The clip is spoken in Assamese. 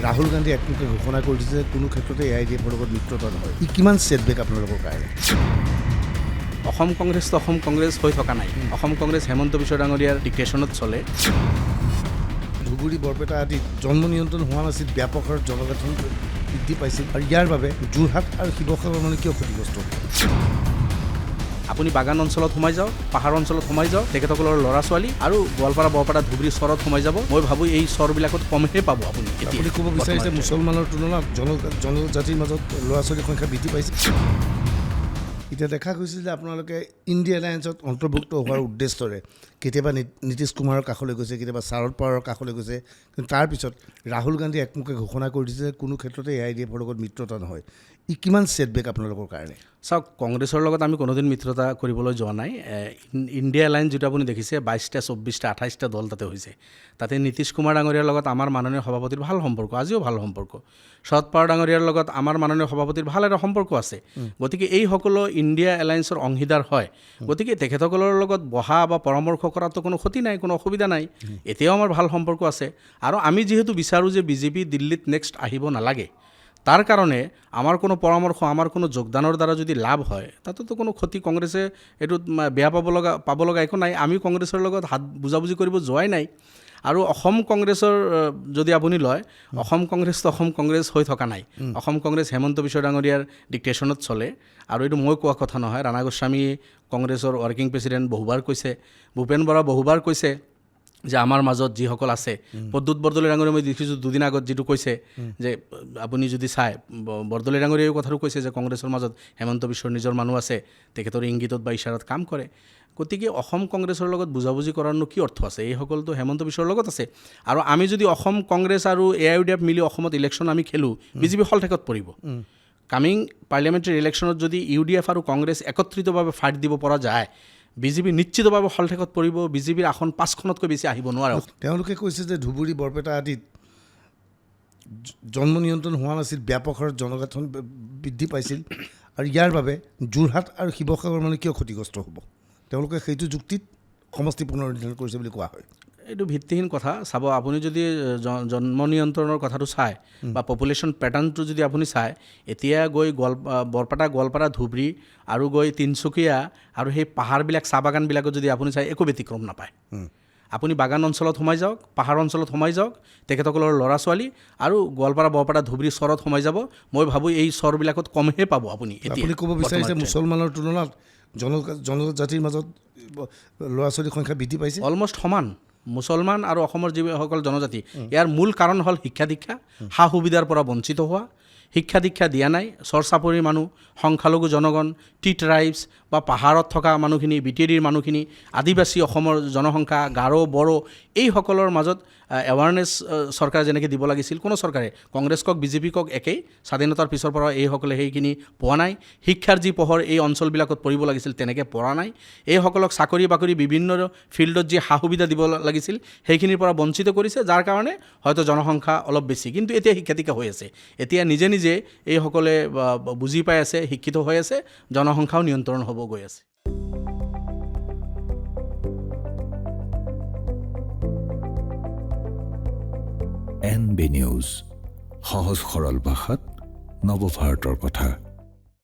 ৰাহুল গান্ধী একমুখে ঘোষণা কৰি দিছে যে কোনো ক্ষেত্ৰতে এ I D এফৰ লগত মিত্ৰতা নহয়। ই কিমান ছেটবেক আপোনালোকৰ কাৰণে? অসম কংগ্ৰেছটো অসম কংগ্ৰেছ হৈ থকা নাই। অসম কংগ্ৰেছ হেমন্ত বিশ্ব ডাঙৰীয়াৰ ডিক্টেশ্যনত চলে। ধুবুৰী, বৰপেটা আদিত জন্ম নিয়ন্ত্ৰণ হোৱা নাছিল, ব্যাপক হাৰত জনগাঁথনি বৃদ্ধি পাইছিল আৰু ইয়াৰ বাবে যোৰহাট আৰু শিৱসাগৰ মানে কিয় ক্ষতিগ্ৰস্ত? আপুনি বাগান অঞ্চলত সোমাই যাওক, পাহাৰ অঞ্চলত সোমাই যাওক, তেখেতসকলৰ ল'ৰা ছোৱালী আৰু গোৱালপাৰা, বৰপেটা, ধুবুৰী চৰত সোমাই যাব। মই ভাবোঁ এই চৰবিলাকত কমহে পাব আপুনি। আপুনি ক'ব বিচাৰিছে মুছলমানৰ তুলনাত জনজাতিৰ মাজত ল'ৰা ছোৱালীৰ সংখ্যা বৃদ্ধি পাইছে। এতিয়া দেখা গৈছিল যে আপোনালোকে ইণ্ডিয়া এলায়েন্সত অন্তৰ্ভুক্ত হোৱাৰ উদ্দেশ্যৰে কেতিয়াবা নীতিশ কুমাৰৰ কাষলৈ গৈছে, কেতিয়াবা শাৰদ পাৱাৰৰ কাষলৈ গৈছে, কিন্তু তাৰপিছত ৰাহুল গান্ধী একমুখে ঘোষণা কৰি দিছে যে কোনো ক্ষেত্ৰতে এ I D এফৰ লগত মিত্ৰতা নহয়। ই কিমান ছেটবেক আপোনালোকৰ কাৰণে? চাওক, কংগ্ৰেছৰ লগত আমি কোনোদিন মিত্ৰতা কৰিবলৈ যোৱা নাই। ইণ্ডিয়া এলায়েন্স যিটো আপুনি দেখিছে, 22টা, 24টা, 28টা দল তাতে হৈছে। তাতে নীতিশ কুমাৰ ডাঙৰীয়াৰ লগত আমাৰ মাননীয় সভাপতিৰ ভাল সম্পৰ্ক, আজিও ভাল সম্পৰ্ক। শৰদ পাৱাৰ ডাঙৰীয়াৰ লগত আমাৰ মাননীয় সভাপতিৰ ভাল এটা সম্পৰ্ক আছে। গতিকে এই সকলো ইণ্ডিয়া এলায়েন্সৰ অংশীদাৰ হয়। গতিকে তেখেতসকলৰ লগত বহা বা পৰামৰ্শ কৰাটো কোনো ক্ষতি নাই, কোনো অসুবিধা নাই। এতিয়াও আমাৰ ভাল সম্পৰ্ক আছে। আৰু আমি যিহেতু বিচাৰোঁ যে বিজেপি দিল্লীত নেক্সট আহিব নালাগে, তাৰ কাৰণে আমাৰ কোনো পৰামৰ্শ, আমাৰ কোনো যোগদানৰ দ্বাৰা যদি লাভ হয়, তাতোতো কোনো ক্ষতি কংগ্ৰেছে এইটোত বেয়া পাব লগা একো নাই। আমি কংগ্ৰেছৰ লগত হাত বুজাবুজি কৰিব যোৱাই নাই। আৰু অসম কংগ্ৰেছৰ যদি আপুনি লয়, অসম কংগ্ৰেছটো অসম কংগ্ৰেছ হৈ থকা নাই। অসম কংগ্ৰেছ হেমন্ত বিশ্ব ডাঙৰীয়াৰ ডিক্টেশ্যনত চলে। আৰু এইটো মই কোৱা কথা নহয়, ৰাণা গোস্বামী কংগ্ৰেছৰ ৱৰ্কিং প্ৰেচিডেণ্ট বহুবাৰ কৈছে, ভূপেন বৰা বহুবাৰ কৈছে যে আমাৰ মাজত যিসকল আছে, প্ৰদ্যুৎ বৰদলৈ ডাঙৰীয়া মই দেখিছোঁ দুদিন আগত যিটো কৈছে যে আপুনি যদি চায়, বৰদলৈ ডাঙৰীয়াই কথাটো কৈছে যে কংগ্ৰেছৰ মাজত হেমন্ত বিশ্বৰ নিজৰ মানুহ আছে, তেখেতৰ ইংগিতত বা ইশাৰাত কাম কৰে। গতিকে অসম কংগ্ৰেছৰ লগত বুজাবুজি কৰাৰনো কি অৰ্থ আছে? এইসকলতো হেমন্ত বিশ্বৰ লগত আছে। আৰু আমি যদি অসম কংগ্ৰেছ আৰু A I U D F মিলি অসমত ইলেকশ্যন আমি খেলোঁ, বিজেপি শলঠেকত পৰিব। কামিং পাৰ্লিয়ামেণ্টাৰী ইলেকশ্যনত যদি ইউ ডি এফ আৰু কংগ্ৰেছ একত্ৰিতভাৱে ফাইট দিব পৰা যায়, বিজেপি নিশ্চিতভাৱে শলঠেকত পৰিব। বিজেপিৰ আসন 5খনতকৈ বেছি আহিব নোৱাৰে। তেওঁলোকে কৈছে যে ধুবুৰী, বৰপেটা আদিত জন্ম নিয়ন্ত্ৰণ হোৱা নাছিল, ব্যাপক হাৰত জনগাঁথনি বৃদ্ধি পাইছিল আৰু ইয়াৰ বাবে যোৰহাট আৰু শিৱসাগৰ মানে কিয় ক্ষতিগ্ৰস্ত হ'ব? তেওঁলোকে সেইটো যুক্তিত সমষ্টি পুনৰ নিৰ্ধাৰণ কৰিছে বুলি কোৱা হয়। এইটো ভিত্তিহীন কথা। চাব, আপুনি যদি জন্ম নিয়ন্ত্ৰণৰ কথাটো চায় বা পপুলেশ্যন পেটাৰ্ণটো যদি আপুনি চায়, এতিয়া গৈ বৰপেটা, গোৱালপাৰা, ধুবুৰী আৰু গৈ তিনিচুকীয়া আৰু সেই পাহাৰবিলাক, চাহ বাগানবিলাকত যদি আপুনি চায়, একো ব্যতিক্ৰম নাপায়। আপুনি বাগান অঞ্চলত সোমাই যাওক, পাহাৰ অঞ্চলত সোমাই যাওক, তেখেতসকলৰ ল'ৰা ছোৱালী আৰু গোৱালপাৰা, বৰপেটা, ধুবুৰী চৰত সোমাই যাব। মই ভাবোঁ এই চৰবিলাকত কমহে পাব আপুনি। আপুনি ক'ব বিচাৰিছে মুছলমানৰ তুলনাত জনজাতিৰ মাজত ল'ৰা ছোৱালীৰ সংখ্যা বৃদ্ধি পাইছে? অলমষ্ট সমান মুছলমান আৰু অসমৰ যিসকল জনজাতি। ইয়াৰ মূল কাৰণ হ'ল শিক্ষা দীক্ষা, সা সুবিধাৰ পৰা বঞ্চিত হোৱা, শিক্ষা দীক্ষা দিয়া নাই। চৰ চাপৰিৰ মানুহ, সংখ্যালঘু জনগণ, টি ট্ৰাইবছ বা পাহাৰত থকা মানুহখিনি, বি টি ডিৰ মানুহখিনি, আদিবাসী অসমৰ জনসংখ্যা, গাৰো, বড়ো, এইসকলৰ মাজত এৱাৰনেছ চৰকাৰে যেনেকৈ দিব লাগিছিল, কোনো চৰকাৰে, কংগ্ৰেছ কওক, বিজেপি কওক, একেই, স্বাধীনতাৰ পিছৰ পৰা এইসকলে সেইখিনি পোৱা নাই। শিক্ষাৰ যি পোহৰ এই অঞ্চলবিলাকত পৰিব লাগিছিল, তেনেকৈ পৰা নাই। এইসকলক চাকৰি বাকৰি বিভিন্ন ফিল্ডত যি সা সুবিধা দিব লাগিছিল, সেইখিনিৰ পৰা বঞ্চিত কৰিছে, যাৰ কাৰণে হয়তো জনসংখ্যা অলপ বেছি। কিন্তু এতিয়া শিক্ষা দীক্ষা হৈ আছে, এতিয়া নিজে নিজে এইসকলে বুজি পাই আছে, শিক্ষিত হৈ আছে, জনসংখ্যাও নিয়ন্ত্ৰণ হ'ব গৈ আছে। এন বি নিউজ, সহজ সৰল ভাষাত নৱভাৰতৰ কথা।